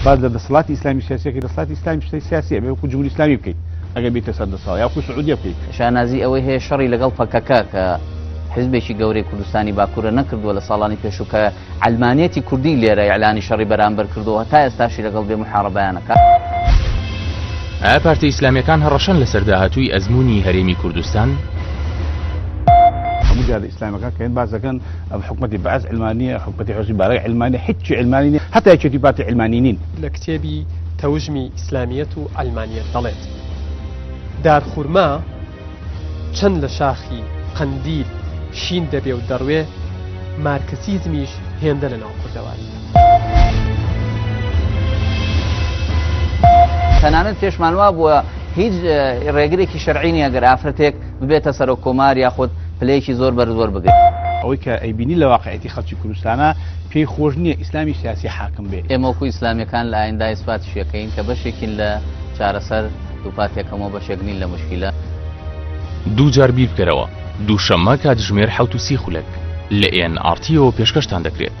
باس لە دەسەڵاتی ئیسلامی سیاسی ئەکەی، دەسەڵاتی ئیسلامی سیاسی ئەبێ وەکو جمهوری ئیسلامی بکەیت ئەگەر بێیتە سەر دەسەڵات یا وەکو سعودیە بکەیت. شانازی ئەوەی هەیە شەڕی لەگەڵ پەکەکە کە حیزبێکی گەورەی کوردستانی باکوورە نەکردووە لە ساڵانی پێشوو کە عەلمانیەتی کوردی لێرە ئیعلانی شەڕی بەرامبەر کردووە هەتا ئێستاشی لەگەڵ بێ محارەبەیان ئەکات. ئایا پارتە ئیسلامیەکان هەڕەشەن لەسەر داهاتووی ئەزموونی هەرێمی کوردستان؟ هەموو جار ئیسلامیەکان کە هێن باس دەکەن ئەم حکومەتی بەعس عیلمانیە، حکومەتی حوسنی مبارەک عیلمانیە، هیچی عیلمانی نیە، هەتا یەکێتی پارتی عیلمانی نین. لە کتێبی تەوژمی ئیسلامیەت و عەلمانیەت دەڵێت، دارخورما چەند لە شاخی قەندیل شین دەبێ و دەڕوێ، مارکسیزمیش هێندە لە ناو کوردەواریدا. تەنانەت پێشمان وابووە هیچ ڕێگرێکی شەرعی نییە گەر ئافرەتێک ببێتە سەرۆک کۆمار یاخود پلەیەکی زۆر بەرز وەربگرێت. ئەوەی کە ئەیبینی لە واقعیەتی خەڵکی کوردستانا پێی خۆش نییە ئیسلامی سیاسی حاکم بێ. ئێمە وەکو ئیسلامیەکان لە ئایندا ئیسپاتیش ئەکەین کە بەشێکین لە چارەسەر، دووپاتیەکەمەوە بەشێک نین لە موشکیلە. دووجار بیربکەرەوە، دووشەممە کاتژمێر 7:30 خولەک لە ئێن ئاڕ تیەوە پێشکەشتان دەکرێت.